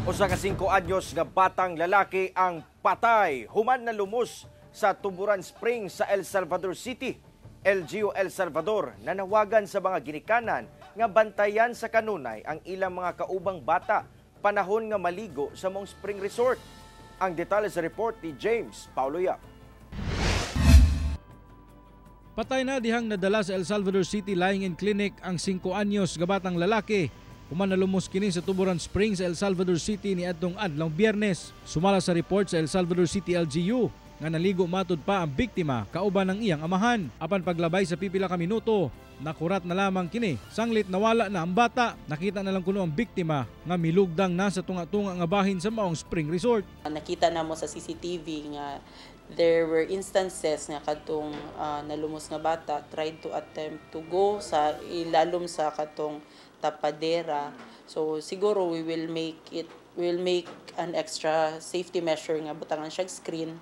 Usa ka 5 anyos nga batang lalaki ang patay human na lumos sa Tuburan Spring sa El Salvador City. LGU El Salvador nanawagan sa mga ginikanan nga bantayan sa kanunay ang ilang mga kaubang bata panahon nga maligo sa maong Spring Resort. Ang detalye sa report ni James Paulo Yap. Patay na dihang nadala sa El Salvador City Lying in Clinic ang 5 anyos nga batang lalaki human nalumos kini sa Tuburan Spring sa El Salvador City niadtong adlaw Biyernes. Sumala sa report sa El Salvador City LGU nga naligo matud pa ang biktima kauban ng iyang amahan. Apan paglabay sa pipila ka minuto, nakurat na lamang kini. Sanglit nawala na ang bata, nakita na lang kuno ang biktima nga milugdang na sa tunga-tunga nga bahin sa maong Spring Resort. Nakita namo sa CCTV nga there were instances nga katong nalumos nga bata tried to attempt to go sa ilalom sa katong tapadera. So siguro we will make an extra safety measure nga butangan siya screen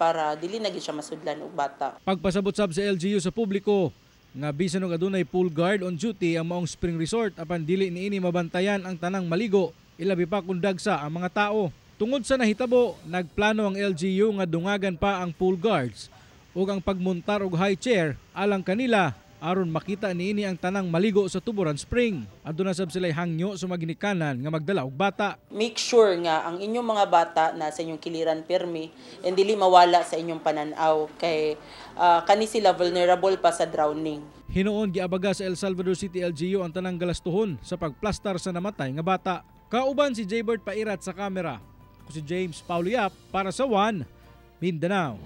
para dili na gid siya masudlan og bata. Pagpasabot sab sa LGU sa publiko nga bisan og adunay pool guard on duty ang maong Spring Resort, apan dili niini mabantayan ang tanang maligo, ilabi pa kung dagsa ang mga tao. Tungod sa nahitabo, nagplano ang LGU nga dungagan pa ang pool guards ug ang pagmuntar og high chair alang kanila aron makita niini ang tanang maligo sa Tuburan Spring. Aduna sab sila'y hangyo sa mga ginikanan nga magdala og bata. Make sure nga ang inyong mga bata na sa inyong kiliran pirmi and dili mawala sa inyong pananaw kay kani sila vulnerable pa sa drowning. Hinuon giabaga sa El Salvador City LGU ang tanang galastuhon sa pagplastar sa namatay nga bata. Kauban si Jaybert Pairat sa kamera. Ako si James Paulo Yap para sa One Mindanao.